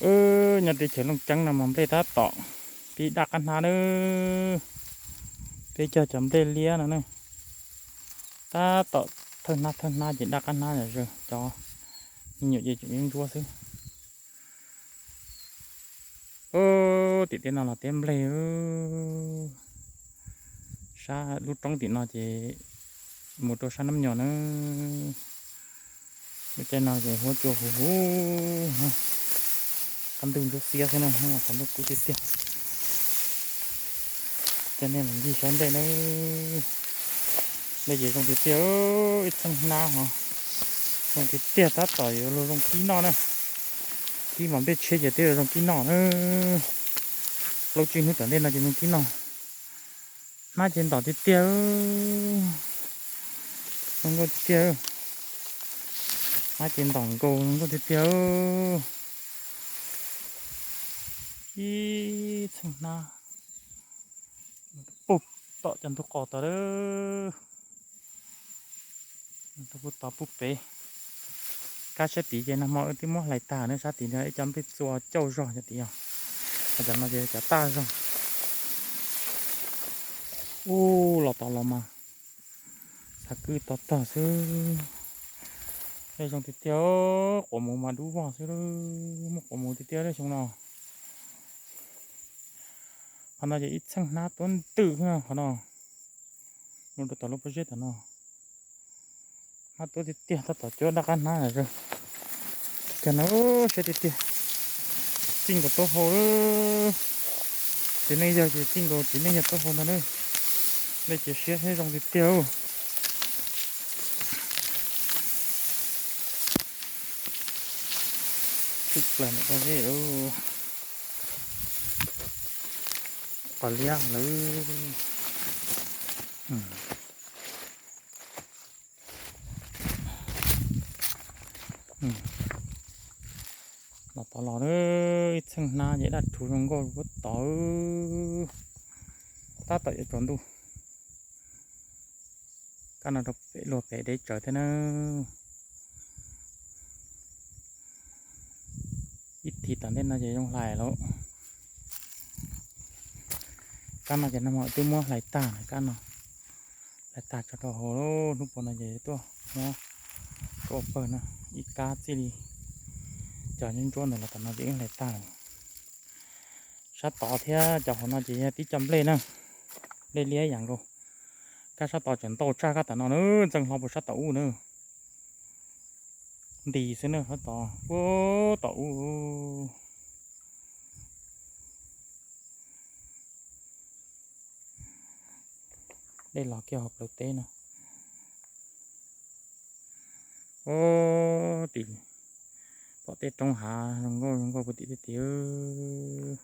Nyob teb chaws Looj Ceeb no mas nplej tab tom pib daj qab hnab na. Peb cog cov nplej liab no ne, tab tom thawj hnab thawj hnab ces daj qab hnab zom zaws, cov me nyuam ces tseem ntsuab xwb. Tim teb no los teb nplej. Sab lub roob tim no ces mus rau sab Nab Nyos na. Lub caij no ces huab cua huv huv, qab ntuj ntsuab xiab xwb na, qab ntuj kub tiag tiag. Coj nej mus ncig saib nplej na. Nplej ces zoo tiag tiag, ib txheej hnab ho zoo tiag tiag, tab tom yuav luag zoo kib noj na. Kib mas nplej tshiab ces twb yuav zoo kib noj na. Plaub tsib hnub tom ntej no ces zoo kib noj. Hnab ces ntom tiag tiag, zoo nkauj tiag tiag. Hnab ces ntom nkaus zoo nkauj tiag tiag. Ib txheej hnab puag tom cov ntug qos tod lawm. Puag tod puag pem. Kab sab tid ces nag hmo wb twb muab hlais tag na, sab tid ib co nplej txua cauj zog cov tid os. Ho cov no ces cov taj zog. Ub, los tod los mas xav kwj tog tog xwb. Zoo tiag tiag, quav mus mas dub vog xwb, muaj quav mus tiag tiag xyoo no. Qhov no ces ib txheej hnab tuab ntwm qhov no, mus rau tom lub pob zeb tom no. Hnab tuab tiag tiag, tab tom cuab daj qab hnab zom zaws. Cov no siab tiag tiag, txij nkaus taub hau. Txiv neej yawg ces txij nkaus txiv neej yawg taub hau ntag na. Nplej ces siab thiab zoo tiag tiag. Tshwm plaws ntawm pob zeb, qos liab lawm. Los tod los, ib txheej hnab ces daj rhuv zoo nkauj puag tod. Tab tom yuav tsaus ntuj. Kab no rau pem luag pem deb tsawv thiab na. Ib thim tom ntej no ces zoo hlais lawm. Kab no ces nag hmo twb muab hlais tag na, kab no hlais tag tso rau hauv lawm. Hnub puas no ces tuaj muab rau pawg na, ib kab txij li cov ntsuab ntsuab ntawd los tom no ces wb hlais tag lawm. Sab tod thiab cov hauv no ces yog tib co nplej na, nplej liab ib yam nkaus. Kab sab tod tseem ntau tshaj kab tom no na, ntxeev hlo puag sab tom ub na. Nti xwb na, sab tod puag tom ub. Dej los kiag hauv plawv teb no. Ub, tim pom tej roob hav zoo nkauj zoo nkauj puag tim tej tid.